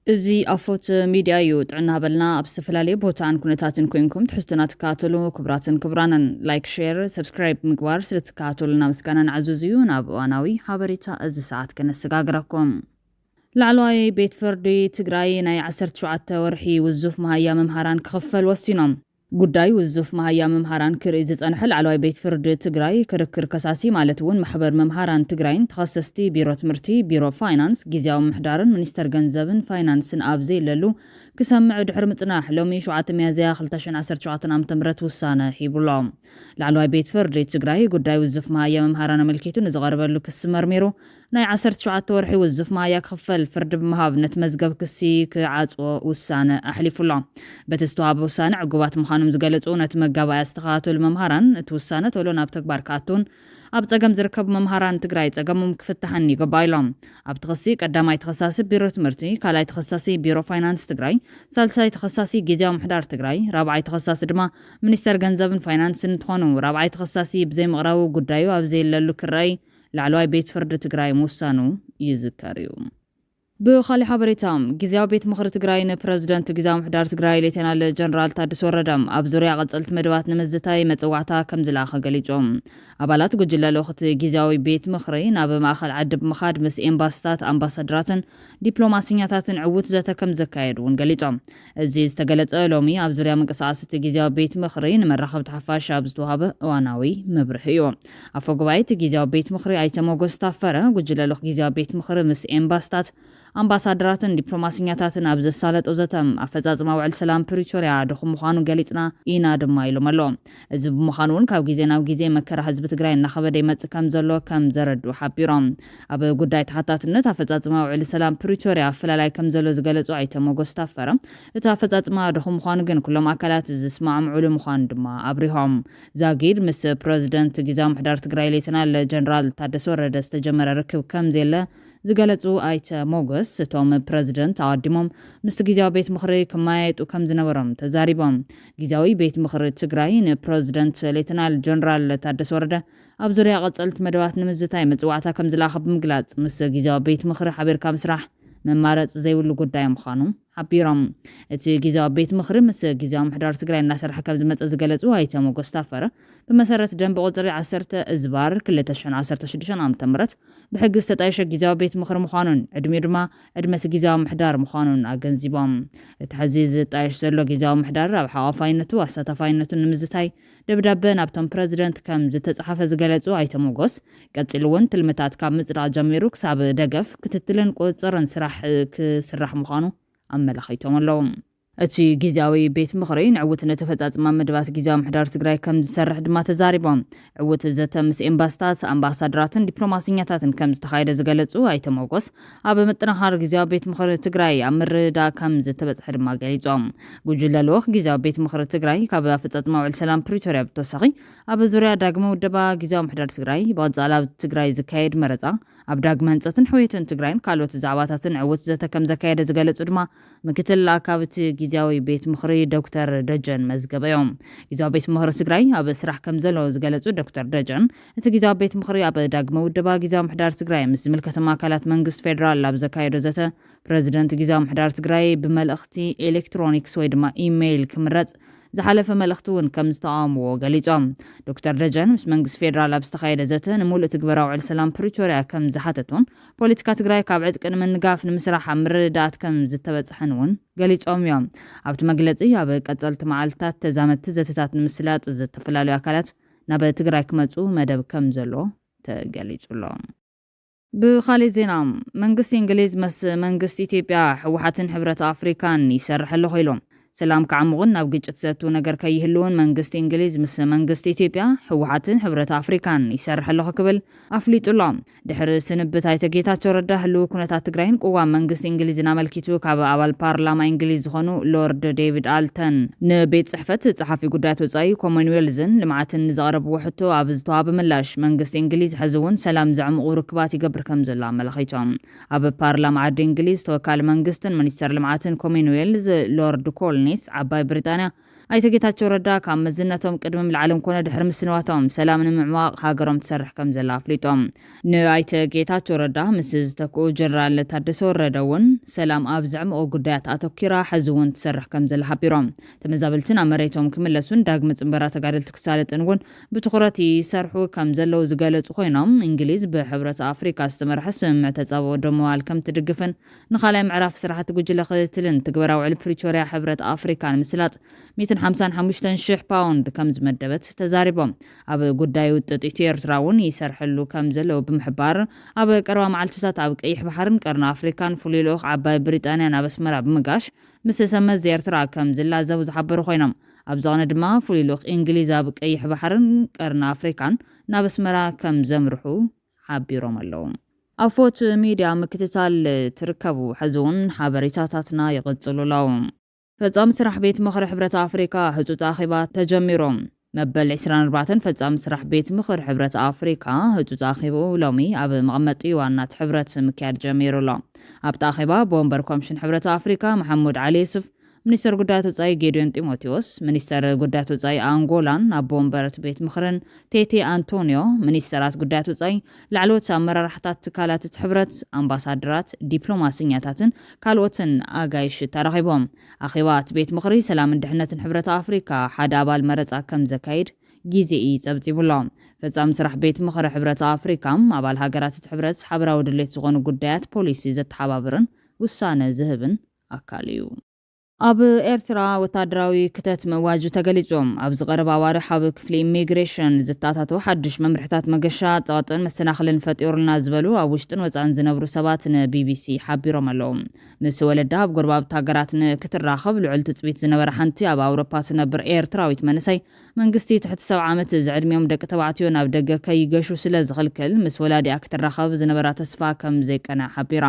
እዚ ኣፎት ሚድያ እዩ። ጥዕና በልና ኣብ ዝተፈላለየ ቦታን ኩነታትን ኮንኩም ትሕዝቶና ትከታተሉ ክቡራትን ክቡራንን፣ ላይክ፣ ሼር፣ ሰብስክራይብ ምግባር ስለ ትከታተሉና ምስጋና ንዓዙዝ እዩ። ናብ እዋናዊ ሓበሬታ እዚ ሰዓት ከነሰጋግረኩም። ላዕለዋይ ቤት ፍርዲ ትግራይ ናይ ዓሰርተ ሸውዓተ ወርሒ ውዙፍ መሃያ መምሃራን ክኽፈል ወሲኖም። ጉዳይ ውዙፍ መሃያ መምሃራን ክርኢ ዝጸንሐ ላዕለዋይ ቤት ፍርዲ ትግራይ፣ ክርክር ከሳሲ ማለት እውን ማሕበር መምሃራን ትግራይን ተኸሰስቲ ቢሮ ትምህርቲ፣ ቢሮ ፋይናንስ፣ ግዝያዊ ምሕዳርን ሚኒስተር ገንዘብን ፋይናንስን ኣብ ዘይለሉ ክሰምዕ ድሕሪ ምጽናሕ፣ ሎሚ ሸውዓተ ሚያዝያ ክልተ ሽሕን ዓሰርተ ሸውዓተን ዓመተ ምህረት ውሳነ ሂቡሎ። ላዕለዋይ ቤት ፍርዲ ትግራይ ጉዳይ ውዙፍ መሃያ መምሃራን ኣመልኪቱ ንዝቐረበሉ ክሲ መርሚሩ፣ ናይ ዓሰርተ ሸውዓተ ወርሒ ውዙፍ መሃያ ክኽፈል ፍርዲ ብምሃብ፣ ነቲ መዝገብ ክሲ ክዓጽዎ ውሳነ ኣሕሊፉ ኣሎ። በቲ ዝተዋህበ ውሳነ፣ ዕጉባት ምዃኖም ዝገለጹ ነቲ መጋባእያ ዝተኸታተሉ መምሃራን፣ እቲ ውሳነ ቶሎ ናብ ተግባር ክኣቱን ኣብ ጸገም ዝርከቡ መምሃራን ትግራይ ጸገሞም ክፍታሕን ይግባእ ኢሎም። ኣብቲ ክሲ፣ ቀዳማይ ተኸሳሲ ቢሮ ትምህርቲ፣ ካልኣይ ተኸሳሲ ቢሮ ፋይናንስ ትግራይ፣ ሳልሳይ ተኸሳሲ ግዝያዊ ምሕዳር ትግራይ፣ ራብዓይ ተኸሳሲ ድማ ሚኒስተር ገንዘብን ፋይናንስን እንትኾኑ፣ ራብዓይ ተኸሳሲ ብዘይምቕራቡ ጉዳዩ ኣብ ዘየለሉ ክረኣይ ላዕለዋይ ቤት ፍርዲ ትግራይ ምውሳኑ ይዝከር እዩ። ብኻሊእ ሓበሬታ፣ ግዝያዊ ቤት ምኽሪ ትግራይ ንፕረዚደንት ግዝያዊ ምሕዳር ትግራይ ሌተናል ጀነራል ታደሰ ወረደ ኣብ ዙርያ ቀጸልቲ መደባት ንምዝታይ መጽዋዕታ ከም ዝለኣኸ ገሊጹ። ኣባላት ጉጅለ ልኡኽቲ ግዝያዊ ቤት ምኽሪ ናብ ማእኸል ዓዲ ብምኻድ ምስ ኤምባስታት፣ ኣምባሳደራትን ዲፕሎማሲኛታትን ዕዉት ዘተ ከም ዘካየዱ እውን ገሊጾም። እዚ ዝተገለጸ ሎሚ ኣብ ዙርያ ምንቅስቃስ እቲ ግዝያዊ ቤት ምኽሪ ንመራኸብቲ ሓፋሽ ኣብ ዝተዋህበ እዋናዊ መብርሂ እዩ። ኣፈ ጉባኤ እቲ ግዝያዊ ቤት ምኽሪ ኣይተ ሞጎስ ታፈረ፣ ጉጅለ ልኡኽ ግዝያዊ ቤት ምኽሪ ምስ ኤምባስታት፣ ኣምባሳደራትን ዲፕሎማሲኛታትን ኣብ ዘሳለጦ ዘተ፣ ኣፈጻጽማ ውዕል ሰላም ፕሪቶርያ ድኹም ምዃኑ ገሊጽና ኢና ድማ ኢሎም ኣለዉ። እዚ ብምዃኑ እውን ካብ ግዜ ናብ ግዜ መከራ ህዝቢ ትግራይ እናኸበደ ይመጽእ ከም ዘሎ ከም ዘረድኡ ሓቢሮም። ኣብ ጉዳይ ተሓታትነት ኣፈጻጽማ ውዕል ሰላም ፕሪቶርያ ኣፈላላይ ከም ዘሎ ዝገለጹ ኣይተ ሞጎስ ታፈረ፣ እቲ ኣፈጻጽማ ድኹም ምዃኑ ግን ኩሎም ኣካላት ዝስማዕምዑሉ ምዃኑ ድማ ኣብሪሆም። ዛጊድ ምስ ፕረዚደንት ግዝያዊ ምሕዳር ትግራይ ሌተናል ጀነራል ታደሰ ወረደ ዝተጀመረ ርክብ ከም ዘየለ ዝገለጹ ኣይተ ሞጎስ፣ እቶም ፕረዚደንት ኣቐዲሞም ምስቲ ግዝያዊ ቤት ምኽሪ ክመያየጡ ከም ዝነበሮም ተዛሪቦም። ግዝያዊ ቤት ምኽሪ ትግራይ ንፕረዚደንት ሌተናል ጀነራል ታደሰ ወረደ ኣብ ዙርያ ቀጸልቲ መደባት ንምዝታይ መጽዋዕታ ከም ዝለኣኸ ብምግላጽ፣ ምስ ግዝያዊ ቤት ምኽሪ ሓቢርካ ምስራሕ መማረጺ ዘይብሉ ጉዳይ ምዃኑ ሓቢሮም። እቲ ግዝያዊ ቤት ምኽሪ ምስ ግዝያዊ ምሕዳር ትግራይ እናሰርሐ ከም ዝመጸ ዝገለጹ ኣይተ ሞጎስ ታፈረ፣ ብመሰረት ደንብ ቁጽሪ ዓሰርተ እዝባር ክልተ ሽሕን ዓሰርተ ሽዱሽተን ዓመተ ምህረት ብሕጊ ዝተጣየሸ ግዝያዊ ቤት ምኽሪ ምዃኑን ዕድሚኡ ድማ ዕድመ እቲ ግዝያዊ ምሕዳር ምዃኑን ኣገንዚቦም። እቲ ሕዚ ዝጣየሽ ዘሎ ግዝያዊ ምሕዳር ኣብ ሓቋፋይነቱ፣ ኣሳታፋይነቱን ንምዝታይ ደብዳበ ናብቶም ፕረዚደንት ከም ዝተጻሓፈ ዝገለጹ ኣይተ ሞጎስ፣ ቀጺሉ እውን ትልምታት ካብ ምጽዳቕ ጀሚሩ ክሳብ ደገፍ፣ ክትትልን ቁጽጽርን ስራሕ ክስራሕ ምዃኑ ኣመላኺቶም ኣለዉ። እቲ ግዝያዊ ቤት ምኽሪ ንዕውትነት ኣፈጻጽማ መደባት ግዝያዊ ምሕዳር ትግራይ ከም ዝሰርሕ ድማ ተዛሪቦም። ዕውት ዘተ ምስ ኤምባስታት፣ ኣምባሳደራትን ዲፕሎማሲኛታትን ከም ዝተኻየደ ዝገለጹ ኣይተ ሞጎስ፣ ኣብ ምጥንኻር ግዝያዊ ቤት ምኽሪ ትግራይ ኣብ ምርድዳእ ከም ዝተበጽሐ ድማ ገሊጾም። ጉጅለ ልኡኽ ግዝያዊ ቤት ምኽሪ ትግራይ ካብ ኣፈጻጽማ ውዕል ሰላም ፕሪቶርያ ብተወሳኺ፣ ኣብ ዙርያ ዳግመ ውደባ ግዝያዊ ምሕዳር ትግራይ፣ ብቐጻሊ ኣብ ትግራይ ዝካየድ መረጻ፣ ኣብ ዳግመ ህንጸትን ሕውየትን ትግራይን ካልኦት ዛዕባታትን ዕውት ዘተ ከም ዘካየደ ዝገለጹ ድማ ምክትል ኣካብቲ ግዝያዊ ቤት ምኽሪ ዶክተር ደጀን መዝገበ እዮም። ግዝያዊ ቤት ምኽሪ ትግራይ ኣብ ስራሕ ከም ዘሎ ዝገለጹ ዶክተር ደጀን፣ እቲ ግዝያዊ ቤት ምኽሪ ኣብ ዳግመ ውደባ ግዝያዊ ምሕዳር ትግራይ ምስ ዝምልከቶም ኣካላት መንግስቲ ፌዴራል ኣብ ዘካየዶ ዘተ፣ ፕረዚደንት ግዝያዊ ምሕዳር ትግራይ ብመልእኽቲ ኤሌክትሮኒክስ ወይ ድማ ኢሜይል ክምረጽ ዝሓለፈ መልእኽቲ እውን ከም ዝተቓወምዎ ገሊጾም። ዶክተር ደጀን ምስ መንግስቲ ፌዴራል ኣብ ዝተኻየደ ዘተ፣ ንምሉእ ትግበራ ውዕል ሰላም ፕሪቶርያ ከም ዝሓተቱን፣ ፖለቲካ ትግራይ ካብ ዕጥቂ ንምንጋፍ ንምስራሕ ኣብ ምርድዳኣት ከም ዝተበጽሐን እውን ገሊጾም እዮም። ኣብቲ መግለጺ፣ ኣብ ቀጸልቲ መዓልትታት ተዛመድቲ ዘተታት ንምስላጥ ዝተፈላለዩ ኣካላት ናብ ትግራይ ክመጹ መደብ ከም ዘሎ ተገሊጹ ኣሎ። ብኻሊእ ዜና፣ መንግስቲ እንግሊዝ ምስ መንግስቲ ኢትዮጵያ፣ ህወሓትን ሕብረት ኣፍሪካን ይሰርሕ ኣለኹ ኢሉ። ሰላም ክዓሙቕን ናብ ግጭት ዘእትው ነገር ከይህልውን መንግስቲ እንግሊዝ ምስ መንግስቲ ኢትዮጵያ፣ ህወሓትን ሕብረት ኣፍሪካን ይሰርሕ ኣለኹ ክብል ኣፍሊጡ ኣሎ። ድሕሪ ስንብት ኣይተ ጌታቸው ረዳ፣ ህልው ኩነታት ትግራይን ቅዋም መንግስቲ እንግሊዝን ኣመልኪቱ ካብ ኣባል ፓርላማ እንግሊዝ ዝኾኑ ሎርድ ዴቪድ ኣልተን ንቤት ጽሕፈት ጸሓፊ ጉዳያት ወጻኢ ኮመንዌልዝን ልምዓትን ንዘቕረብዎ ሕቶ ኣብ ዝተዋህበ ምላሽ፣ መንግስቲ እንግሊዝ ሕዚ እውን ሰላም ዘዕምቑ ርክባት ይገብር ከም ዘሎ ኣመላኺቶም። ኣብ ፓርላማ ዓዲ እንግሊዝ ተወካሊ መንግስትን ሚኒስተር ልምዓትን ኮመንዌልዝ ሎርድ ኮልኒስ፣ ዓባይ ብሪጣንያ ኣይተ ጌታቸው ረዳ ካብ መዝነቶም ቅድሚ ምልዓሎም ኮነ ድሕሪ ምስንባቶም ሰላም ንምዕማቕ ሃገሮም ትሰርሕ ከም ዘላ ኣፍሊጦም። ንኣይተ ጌታቸው ረዳ ምስ ዝተክኡ ጀነራል ታደሰ ወረደ እውን ሰላም ኣብ ዘዕምቑ ጉዳያት ኣተኪራ ሕዚ እውን ትሰርሕ ከም ዘላ ሓቢሮም። ተመዛበልትን ኣብ መሬቶም ክምለሱን ዳግመ ጽንበራ ተጋደልቲ ክሳለጥን እውን ብትኹረት ይሰርሑ ከም ዘለዉ ዝገለጹ ኮይኖም፣ እንግሊዝ ብሕብረት ኣፍሪካ ዝተመርሐ ስምምዕ ተጻብኦ ደምዋል ከም ትድግፍን ንኻልኣይ ምዕራፍ ስራሕቲ ጉጅለ ክትትልን ትግበራ ውዕል ፕሪቶርያ ሕብረት ኣፍሪካ ንምስላጥ ሚእትን ሓምሳን ሓሙሽተን ሽሕ ፓውንድ ከም ዝመደበት ተዛሪቦም። ኣብ ጉዳይ ውጥጥ ኢትዮ ኤርትራ እውን ይሰርሐሉ ከም ዘለዉ ብምሕባር፣ ኣብ ቀረባ መዓልትታት ኣብ ቀይሕ ባሕርን ቀርኒ ኣፍሪካን ፍሉይ ልኡኽ ዓባይ ብሪጣንያ ናብ ኣስመራ ብምጋሽ ምስ ሰብ መዚ ኤርትራ ከም ዝላዘቡ ዝሓበሩ ኮይኖም፣ ኣብ ዘቐነ ድማ ፍሉይ ልኡኽ እንግሊዝ ኣብ ቀይሕ ባሕርን ቀርኒ ኣፍሪካን ናብ ኣስመራ ከም ዘምርሑ ሓቢሮም ኣለዉ። ኣብ ፎት ሚድያ ምክትታል ትርከቡ፣ ሕዚ እውን ሓበሬታታትና ይቕጽሉ ኣለዉ። ፈጻሚ ስራሕ ቤት ምኽሪ ሕብረት ኣፍሪካ ህጹጽ ኣኼባ ተጀሚሩ። መበል ዕስራን ኣርባዕተን ፈጻሚ ስራሕ ቤት ምኽሪ ሕብረት ኣፍሪካ ህጹጽ ኣኼባኡ ሎሚ ኣብ መቐመጢ ዋናት ሕብረት ምክያድ ጀሚሩ ኣሎ። ኣብቲ ኣኼባ ኣቦ ወንበር ኮሚሽን ሕብረት ኣፍሪካ መሓሙድ ዓሊ ዩሱፍ፣ ሚኒስተር ጉዳያት ወጻኢ ጌዲዮን ጢሞቴዎስ፣ ሚኒስተር ጉዳያት ወጻኢ ኣንጎላን ኣቦ ወንበር እቲ ቤት ምኽርን ቴቴ ኣንቶኒዮ፣ ሚኒስተራት ጉዳያት ወጻኢ፣ ላዕለዎት ኣመራርሓታት ትካላት እቲ ሕብረት፣ ኣምባሳደራት፣ ዲፕሎማስኛታትን ካልኦትን ኣጋይሽ ተራኺቦም። ኣኼባ እቲ ቤት ምኽሪ ሰላምን ድሕነትን ሕብረት ኣፍሪካ ሓደ ኣባል መረጻ ከም ዘካይድ ግዜኢ ጸብጺቡ ኣሎ። ፈጻሚ ስራሕ ቤት ምኽሪ ሕብረት ኣፍሪካ፣ ኣባል ሃገራት እቲ ሕብረት ሓበራዊ ድሌት ዝኾኑ ጉዳያት ፖሊሲ ዘተሓባብርን ውሳነ ዝህብን ኣካል እዩ። ኣብ ኤርትራ ወታደራዊ ክተት ምእዋጁ ተገሊጹ። ኣብ ዝቐረበ ኣዋርሕ ኣብ ክፍሊ ኢሚግሬሽን ዝታታቶ ሓድሽ መምርሕታት መገሻ ጸቕጥን መሰናኽልን ፈጢሩልና ዝበሉ ኣብ ውሽጥን ወጻእን ዝነብሩ ሰባት ንቢቢሲ ሓቢሮም ኣለዉ። ምስ ወለዳ ኣብ ጎረባብቲ ሃገራት ንክትራኸብ ልዑል ትጽቢት ዝነበረ ሓንቲ ኣብ ኣውሮፓ ትነብር ኤርትራዊት መንእሰይ፣ መንግስቲ ትሕቲ ሰብዓ ዓመት ዝዕድሚኦም ደቂ ተባዕትዮ ናብ ደገ ከይገሹ ስለ ዝኽልክል፣ ምስ ወላዲኣ ክትራኸብ ዝነበራ ተስፋ ከም ዘይቀንዐ ሓቢራ።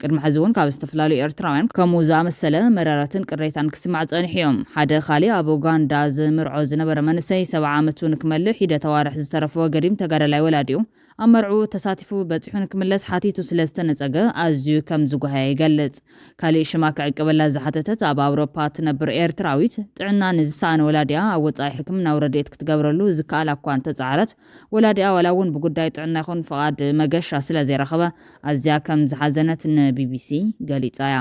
ቅድሚ ሕዚ እውን ካብ ዝተፈላለዩ ኤርትራውያን ከምኡ ዝኣመሰለ መረረትን ቅሬታን ክስማዕ ጸኒሑ እዮም። ሓደ ካሊእ ኣብ ኡጋንዳ ዝምርዖ ዝነበረ መንእሰይ ሰብዓ ዓመቱ ንክመልእ ሒደት ኣዋርሕ ዝተረፈ ገዲም ተጋዳላይ ወላዲኡ ኣብ መርዕኡ ተሳቲፉ በጺሑ ንክምለስ ሓቲቱ ስለ ዝተነጸገ ኣዝዩ ከም ዝጓሃየ ይገልጽ። ካሊእ ሽማ ክዕቀበላ ዝሓተተት ኣብ ኣውሮፓ ትነብር ኤርትራዊት፣ ጥዕና ንዝሰኣነ ወላዲኣ ኣብ ወጻኢ ሕክምናዊ ረድኤት ክትገብረሉ ዝከኣላ እኳ እንተጸዓረት፣ ወላዲኣ ዋላ እውን ብጉዳይ ጥዕና ይኹን ፍቓድ መገሻ ስለ ዘይረኸበ ኣዝያ ከም ዝሓዘነት ንቢቢሲ ገሊጻ እያ።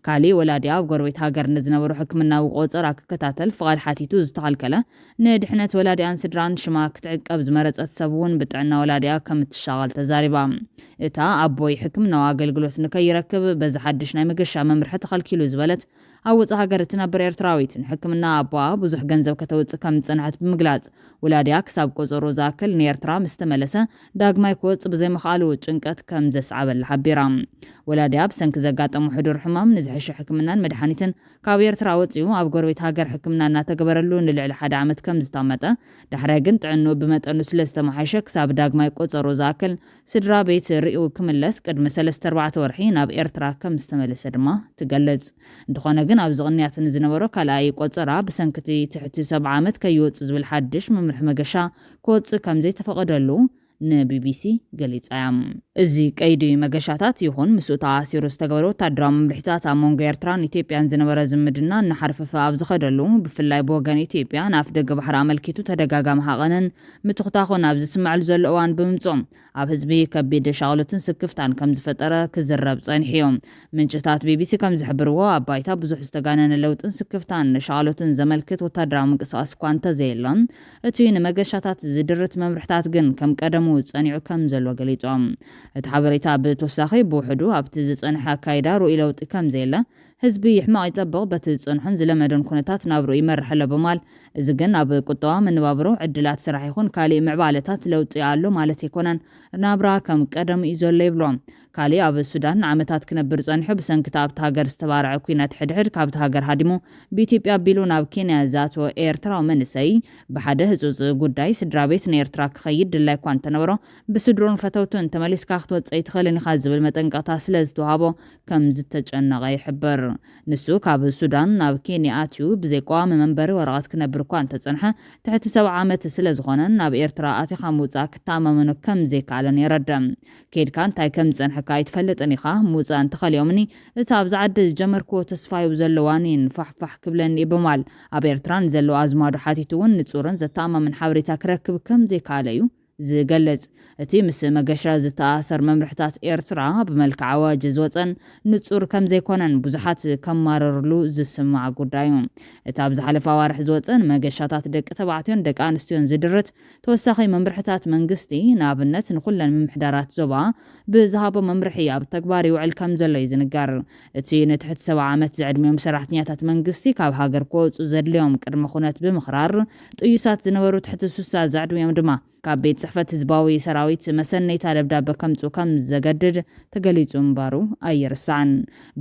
ካሊእ ወላዲኣ ኣብ ጎረቤት ሃገር ንዝነበሩ ሕክምናዊ ቆጸራ ክከታተል ፍቓድ ሓቲቱ ዝተኸልከለ፣ ንድሕነት ወላዲኣን ስድራን ሽማ ክትዕቀብ ዝመረጸት ሰብ እውን ብጥዕና ወላዲኣ ከም እትሻቐል ተዛሪባ። እታ ኣቦይ ሕክምናዊ ኣገልግሎት ንከይረክብ በዚ ሓድሽ ናይ መገሻ መምርሒ ተኸልኪሉ ዝበለት ኣብ ወጻኢ ሃገር እትነብር ኤርትራዊት፣ ንሕክምና ኣቦኣ ብዙሕ ገንዘብ ከተውጽእ ከም ዝጸንሐት ብምግላጽ፣ ወላዲኣ ክሳብ ቆጸሮ ዝኣክል ንኤርትራ ምስ ተመለሰ ዳግማይ ክወጽእ ብዘይምኽኣሉ ጭንቀት ከም ዘስዓበላ ሓቢራ። ወላዲኣ ብሰንኪ ዘጋጠሙ ሕዱር ሕማም ንዝሕሸ ሕክምናን መድሓኒትን ካብ ኤርትራ ወጺኡ ኣብ ጎረቤት ሃገር ሕክምና እናተገበረሉ ንልዕሊ ሓደ ዓመት ከም ዝተቐመጠ፣ ዳሕራይ ግን ጥዕንኡ ብመጠኑ ስለ ዝተመሓየሸ ክሳብ ዳግማይ ቆጸሮ ዝኣክል ስድራ ቤት ርእዩ ክምለስ ቅድሚ ሰለስተ ኣርባዕተ ወርሒ ናብ ኤርትራ ከም ዝተመለሰ ድማ ትገልጽ። እንተኾነ ግን ኣብዚ ቅንያት ንዝነበሮ ካልኣይ ቆጸራ ብሰንኪ እቲ ትሕቲ ሰብዓ ዓመት ከይወጽእ ዝብል ሓድሽ መምርሒ መገሻ ክወጽእ ከም ዘይተፈቐደሉ ንቢቢሲ ገሊጻ እያ። እዚ ቀይዲ መገሻታት ይኹን ምስኡ ተኣሲሩ ዝተገበረ ወታደራዊ መምርሒታት ኣብ መንጎ ኤርትራን ኢትዮጵያን ዝነበረ ዝምድና እናሓርፈፈ ኣብ ዝኸደሉ፣ ብፍላይ ብወገን ኢትዮጵያ ንኣፍ ደገ ባሕሪ ኣመልኪቱ ተደጋጋሚ ሃቐንን ምትኹታኹን ኣብ ዝስማዕሉ ዘሎ እዋን ብምምጽኦም፣ ኣብ ህዝቢ ከቢድ ሻቕሎትን ስክፍታን ከም ዝፈጠረ ክዝረብ ጸኒሑ እዩ። ምንጭታት ቢቢሲ ከም ዝሕብርዎ፣ ኣብ ባይታ ብዙሕ ዝተጋነነ ለውጥን ስክፍታን ሻቕሎትን ዘመልክት ወታደራዊ ምንቅስቓስ እኳ እንተዘየሎ፣ እቲ ንመገሻታት ዝድርት መምርሕታት ግን ከም ቀደሙ ጸኒዑ ከም ዘሎ ገሊጾም። እቲ ሓበሬታ ብተወሳኺ ብውሕዱ ኣብቲ ዝጸንሐ ኣካይዳ ርኡይ ለውጢ ከም ዘየለ፣ ህዝቢ ይሕመቕ ይጸብቕ፣ በቲ ዝጸንሖን ዝለመዶን ኩነታት ናብርኡ ይመርሕ ኣሎ ብምባል፣ እዚ ግን ኣብ ቁጠባ፣ መነባብሮ፣ ዕድላት ስራሕ ይኹን ካሊእ ምዕባለታት ለውጢ ኣሎ ማለት ኣይኮነን፣ ናብራ ከም ቀደሙ እዩ ዘሎ ይብሎ። ካሊእ ኣብ ሱዳን ንዓመታት ክነብር ጸኒሑ፣ ብሰንኪ እቲ ኣብቲ ሃገር ዝተባርዐ ኲናት ሕድሕድ ካብቲ ሃገር ሃዲሙ ብኢትዮጵያ ኣቢሉ ናብ ኬንያ ዝኣተወ ኤርትራዊ መንእሰይ፣ ብሓደ ህጹጽ ጉዳይ ስድራ ቤት ንኤርትራ ክኸይድ ድላይ እኳ እንተነበሮ፣ ብስድሩን ፈተውቱን ተመሊስካ ክትወጽእ ኣይትኽእልን ኢኻ ዝብል መጠንቀቕታ ስለ ዝተዋህቦ ከም ዝተጨነቐ ይሕብር። ንሱ ካብ ሱዳን ናብ ኬንያ ኣትዩ ብዘይቀዋሚ መንበሪ ወረቐት ክነብር እኳ እንተጸንሐ፣ ትሕቲ ሰብዓ ዓመት ስለ ዝኾነን ናብ ኤርትራ ኣቲኻ ምውጻእ ክተኣማመኖ ከም ዘይከኣለን የረድእ። "ከይድካ እንታይ ከም ዝጸንሐካ ኣይትፈልጥን ኢኻ፣ ምውጻእ እንተኸሊኦምኒ እቲ ኣብዚ ዓዲ ዝጀመርክዎ ተስፋዩ ዘለዋኒን ፋሕፋሕ ክብለኒ እዩ" በማል ኣብ ኤርትራ ንዘለዉ ኣዝማዱ ሓቲቱ እውን ንጹርን ዘተኣማምን ሓበሬታ ክረክብ ከም ዘይከኣለ እዩ ዝገልጽ። እቲ ምስ መገሻ ዝተኣሳሰር መምርሕታት ኤርትራ ብመልክዕ ኣዋጅ ዝወጸን ንጹር ከም ዘይኮነን ብዙሓት ከማረርሉ ዝስማዕ ጉዳይ እዩ። እቲ ኣብ ዝሓለፈ ኣዋርሕ ዝወጸ ንመገሻታት ደቂ ተባዕትዮን ደቂ ኣንስትዮን ዝድርት ተወሳኺ መምርሕታት መንግስቲ፣ ንኣብነት ንኹለን ምምሕዳራት ዞባ ብዝሃቦ መምርሒ ኣብ ተግባር ይውዕል ከም ዘሎ እዩ ዝንገር። እቲ ንትሕቲ ሰብዓ ዓመት ዝዕድሚኦም ሰራሕተኛታት መንግስቲ ካብ ሃገር ክወጹ ዘድልዮም ቅድመ ኩነት ብምኽራር፣ ጥዩሳት ዝነበሩ ትሕቲ ሱሳ ዝዕድሚኦም ድማ ካብ ቤት ጽሕፈት ህዝባዊ ሰራዊት መሰነይታ ደብዳበ ከምጽኡ ከም ዘገድድ ተገሊጹ ምንባሩ ኣይርሳዕን።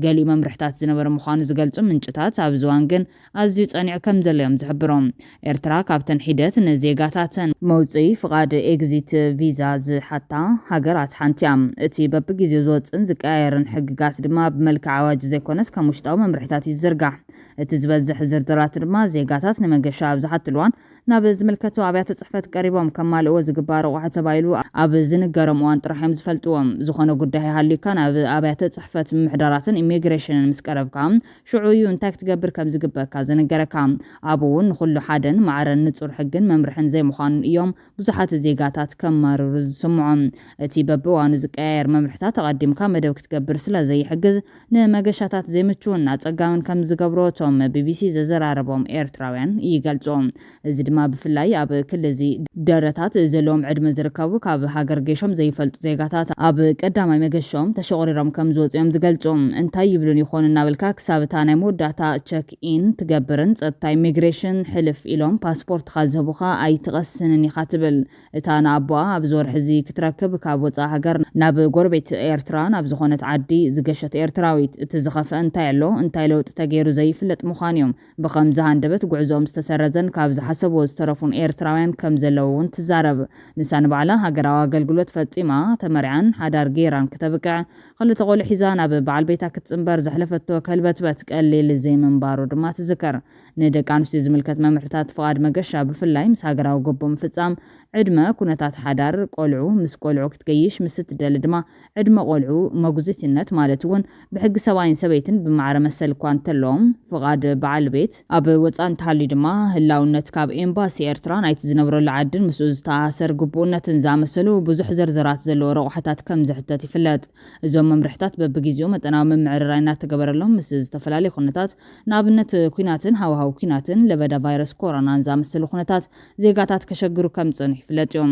ገሊኡ መምርሕታት ዝነበረ ምዃኑ ዝገልጹ ምንጭታት፣ ኣብዚ እዋን ግን ኣዝዩ ጸኒዑ ከም ዘሎ እዮም ዝሕብሩ። ኤርትራ ካብተን ሒደት ንዜጋታተን መውጽኢ ፍቓድ ኤግዚት ቪዛ ዝሓታ ሃገራት ሓንቲ እያ። እቲ በብግዜኡ ዝወጽእን ዝቀያየርን ሕግጋት ድማ ብመልክዕ ኣዋጅ ዘይኮነስ ከም ውሽጣዊ መምርሕታት ይዝርጋሕ። እቲ ዝበዝሕ ዝርዝራት ድማ ዜጋታት ንመገሻ ኣብ ዝሓትሉ እዋን ናብ ዝምልከቶ ኣብያተ ጽሕፈት ቀሪቦም ከማልእዎ ዝግባእ ረቑሒ ተባሂሉ ኣብ ዝንገሮም እዋን ጥራሕ እዮም ዝፈልጥዎም። ዝኾነ ጉዳይ ሃልዩካ ናብ ኣብያተ ጽሕፈት ምምሕዳራትን ኢሚግሬሽንን ምስ ቀረብካ፣ ሽዑ እዩ እንታይ ክትገብር ከም ዝግበእካ ዝንገረካ። ኣብኡ እውን ንኹሉ ሓደን ማዕረን ንጹር ሕግን መምርሕን ዘይምዃኑን እዮም ብዙሓት ዜጋታት ከማርሩ ዝስምዖም። እቲ በብእዋኑ ዝቀያየር መምርሕታት ኣቐዲምካ መደብ ክትገብር ስለ ዘይሕግዝ፣ ንመገሻታት ዘይምችውን ኣጸጋምን ከም ዝገብሮ እቶም ቢቢሲ ዘዘራረቦም ኤርትራውያን ይገልጹ። እዚ ድማ ብፍላይ ኣብ ክሊ እዚ ደረታት ዘለዎም ዕድመ ዝርከቡ ካብ ሃገር ገሾም ዘይፈልጡ ዜጋታት ኣብ ቀዳማይ መገሻኦም ተሸቑሪሮም ከም ዝወጹ እዮም ዝገልጹ። እንታይ ይብሉን ይኾኑ እናበልካ ክሳብ እታ ናይ መወዳእታ ቸክ ኢን ትገብርን ጸጥታ ኢሚግሬሽን ሕልፍ ኢሎም ፓስፖርትኻ ዝህቡኻ ኣይትቐስንን ኢኻ ትብል። እታ ንኣቦኣ ኣብዚ ወርሒ እዚ ክትረክብ ካብ ወጻኢ ሃገር ናብ ጎረቤት ኤርትራ ናብ ዝኾነት ዓዲ ዝገሸት ኤርትራዊት፣ እቲ ዝኸፍአ እንታይ ኣሎ፣ እንታይ ለውጢ ተገይሩ ዘይፍለጥ ምዃኑ እዮም። ብኸምዚ ሃንደበት ጉዕዞኦም ዝተሰረዘን ካብ ዝሓሰብዎ ዝተረፉን ኤርትራውያን ከም ዘለዉ እውን ትዛረብ። ንሳ ንባዕላ ሃገራዊ ኣገልግሎት ፈጺማ፣ ተመርዓን ሓዳር ገይራን ክተብቅዕ፣ ክልተ ቆልዑ ሒዛ ናብ በዓል ቤታ ክትጽንበር ዘሕለፈቶ ከልበትበት ቀሊል ዘይምንባሩ ድማ ትዝክር። ንደቂ ኣንስትዮ ዝምልከት መምርሕታት ፍቓድ መገሻ ብፍላይ ምስ ሃገራዊ ጎቦ ምፍጻም፣ ዕድመ፣ ኩነታት ሓዳር፣ ቆልዑ፣ ምስ ቆልዑ ክትገይሽ፣ ምስ እትደሊ ድማ ዕድመ ቆልዑ፣ መጉዚትነት ማለት እውን ብሕጊ ሰብኣይን ሰበይትን ብማዕረ መሰል እኳ እንተለዎም፣ ፍቓድ በዓል ቤት ኣብ ወጻኢ እንተሃልዩ ድማ ህላውነት ካብ ኤምባሲ ኤርትራ ናይቲ ዝነብረሉ ዓድን ምስኡ ዝተኣሳሰር ግቡእነትን ዝኣመሰሉ ብዙሕ ዝርዝራት ዘለዎ ረቑሕታት ከም ዝሕተት ይፍለጥ። እዞም መምርሕታት በብግዜኡ መጠናዊ ምምዕርራይ እናተገበረሎም ምስ ዝተፈላለዩ ኩነታት፣ ንኣብነት ኩናትን ሃዋሃው ኩናትን ለበዳ ቫይረስ ኮሮናን ዝኣመሰሉ ኩነታት ዜጋታት ከሸግሩ ከም ዝጸንሑ ይፍለጥ እዩ።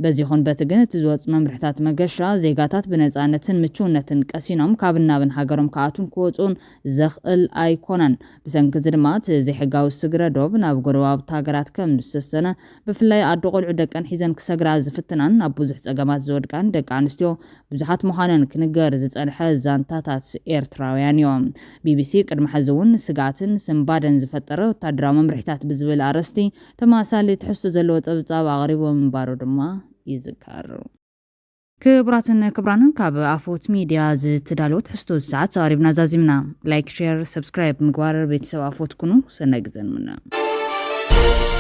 በዚ ይኹን በቲ ግን እቲ ዝወጽእ መምርሕታት መገሻ ዜጋታት ብነጻነትን ምችውነትን ቀሲኖም ካብ ናብን ሃገሮም ክኣቱን ክወጹን ዘኽእል ኣይኮነን። ብሰንኪ እዚ ድማ እቲ ዘይሕጋዊ ስግረ ዶብ ናብ ጎረባብቲ ሃገራት ከም ዝሰሰነ፣ ብፍላይ ኣዶ ቆልዑ ደቀን ሒዘን ክሰግራ ዝፍትናን ኣብ ብዙሕ ጸገማት ዝወድቃን ደቂ ኣንስትዮ ብዙሓት ምዃነን ክንገር ዝጸንሐ ዛንታታት ኤርትራውያን እዮም። ቢቢሲ ቅድሚ ሕዚ እውን ስግኣትን ስንባደን ዝፈጠረ ወታደራዊ መምርሒታት ብዝብል ኣርእስቲ ተመሳሳሊ ትሕዝቶ ዘለዎ ጸብጻብ ኣቕሪቡ ምንባሩ ድማ ይዝከር። ክቡራትን ክቡራንን ካብ ኣፎት ሚድያ ዝተዳለወ ትሕዝቶ ሰዓት ኣቕሪብና ዛዚምና። ላይክ፣ ሼር፣ ሰብስክራይብ ምግባር ቤተሰብ ኣፎት ኩኑ። ሰናይ ግዘ ንምነ።